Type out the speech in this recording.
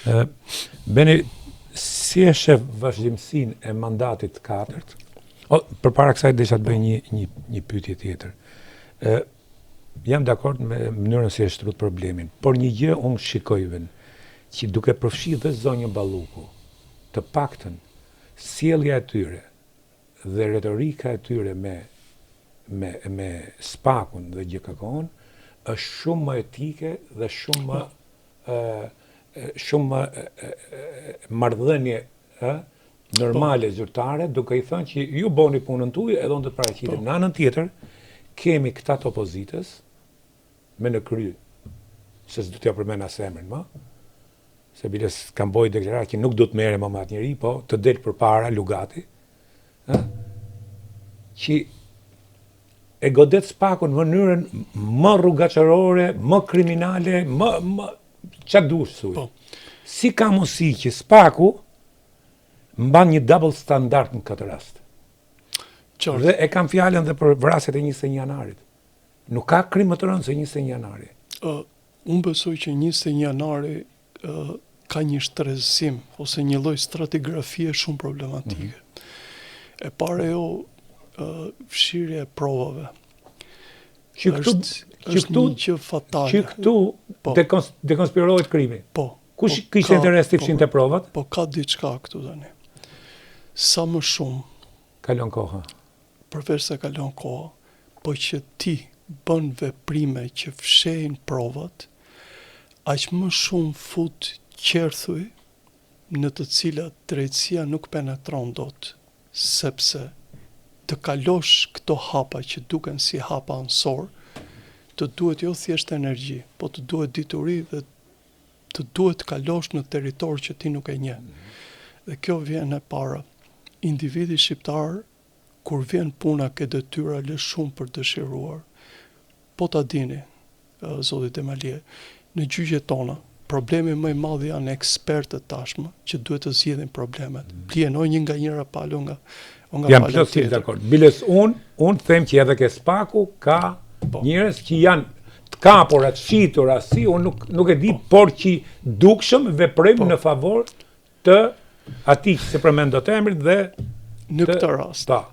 Ë Beni, si e shef vazhdimësinë e mandatit të katërt? O, përpara kësaj desha të bëj një një një pyetje tjetër. Ë jam dakord me mënyrën si e shtrut problemin, por një gjë unë shikoj ven, që duke përfshi dhe zonjën Balluku, të paktën sjellja e tyre dhe retorika e tyre me me me SPAK-un dhe GJKKO-n është shumë më etike dhe shumë më ë shumë më marrëdhënie ë normale po. zyrtare, duke i thënë që ju boni punën tuaj edhe unë do të paraqitem. Po. Në anën tjetër, kemi këta të opozitës me në krye, se s'do t'ja përmend as emrin më, se biles kam boj deklaratë që nuk do të merrem më me atë njeri, po të del përpara Lugati, ë që e godet SPAK-un në mënyrën më rrugaçërore, më kriminale, më më ça dush thuj. Po. Si ka mundësi që SPAK-u mban një double standard në këtë rast? Qartë. Dhe e kam fjalën dhe për vrasjet e 21 janarit. Nuk ka krim më të rëndë se 21 janari. Uh, unë besoj që 21 janari uh, ka një shtrezim ose një lloj stratigrafie shumë problematike. Mm -hmm. E para jo uh, fshirja e provave. Që këtu është, që është këtu një gjë fatale. Që këtu po. dekons, dekonspirohet krimi. Po. Kush po, kishte ka- interes të po, fshinte provat? Po ka diçka këtu tani. Sa më shumë Kalon koha. përveç se kalon koha, po që ti bën veprime që fshehin provat, aq më shumë fut qerthuj në të cilat drejtësia nuk penetron dot, sepse të kalosh këto hapa që duken si hapa anësor, të duhet jo thjesht energji, po të duhet dituri dhe të duhet të kalosh në territor që ti nuk e njeh. Dhe kjo vjen e para. Individi shqiptar kur vjen puna ke detyra lë shumë për dëshiruar. Po ta dini, zoti Demalie, në gjyqet tona, problemi më i madh janë ekspertët tashmë që duhet të zgjidhin problemet. Mm. Blien o një nga njëra palë o nga o nga Jam pala plotësisht tjetër. dakord. Biles unë, unë them që edhe ke SPAK-u ka Po. njerëz që janë të kapura, të shitura, si unë nuk nuk e di, por që dukshëm veprojmë Po. në favor të atij që se përmend dot emrin dhe Në të- këtë rast, Ta.